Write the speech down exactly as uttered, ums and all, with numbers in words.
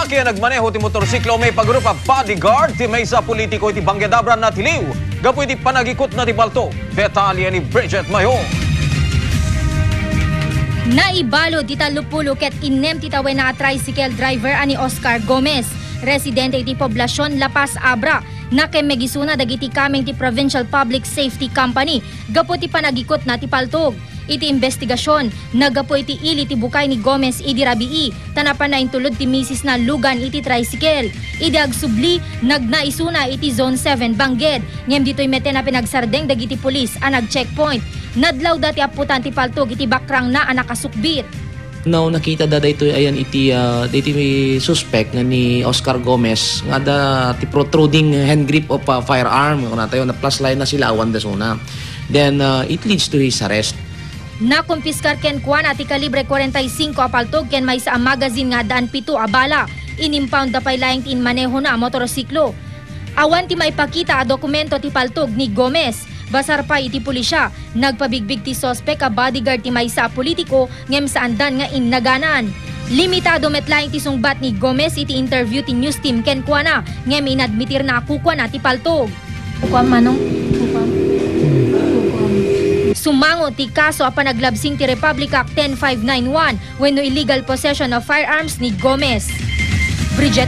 Ken nagmaneho ti motorsiklo, maipagurup a bodyguard ti maysa a politiko iti Bangked Abra natiliw gapu iti panagikutna ti paltog. Detalye ni Bridget Mayo. Naibalud ti tallopulo ket innem ti tawenna a tricycle driver a ni Oscar Gomez, residente iti poblasion La Paz, Abra, nakemmeg isuna dagiti kameng ti Provincial Public Safety Company gapu ti panagikutna ti paltog. Iti imbestigasion, naggapu iti ili ti bukay ni Gomez idi rabii, ta napanna intulod ti misisna lugan iti tricycle. Idi agsubli, nagna isuna iti Zone seven Bangked, ngem ditoy met a pinagsardeng dagiti pulis a nag-checkpoint. Nadlawda ti apputan ti paltog iti bakrangna a nakasukbit. Now, nakita da daytoy ayan iti, ah, daytoy suspect nga ni Oscar Gomez nga adda ti protruding hand grip of, ah, firearm. Kunatayo, na plus line na sila, awan da suna. Then, ah, it leads to his arrest. Nakumpiskar kenkuana ti kalibre kwarenta y singko a paltog ken maysa a magazine nga addaan pito a bala. Inimpound da pay laeng ti inmanehona a motorsiklo. Awan ti maipakita a dokumento ti paltog ni Gomez. Basar pay iti pulisya, nagpabigbig ti suspek a bodyguard ti maysa a politiko ngem saandan nga innaganan. Limitado met laeng ti sungbat ni Gomez iti interview ti news team kenkuana, ngem inadmitirna a kukuana ti paltog. Kukuam, Manong. Kukuam. Kukuam. Sumango ti kaso a panaglabsing ti Republic Act ten five nine one wenno illegal possession of firearms ni Gomez. Bridget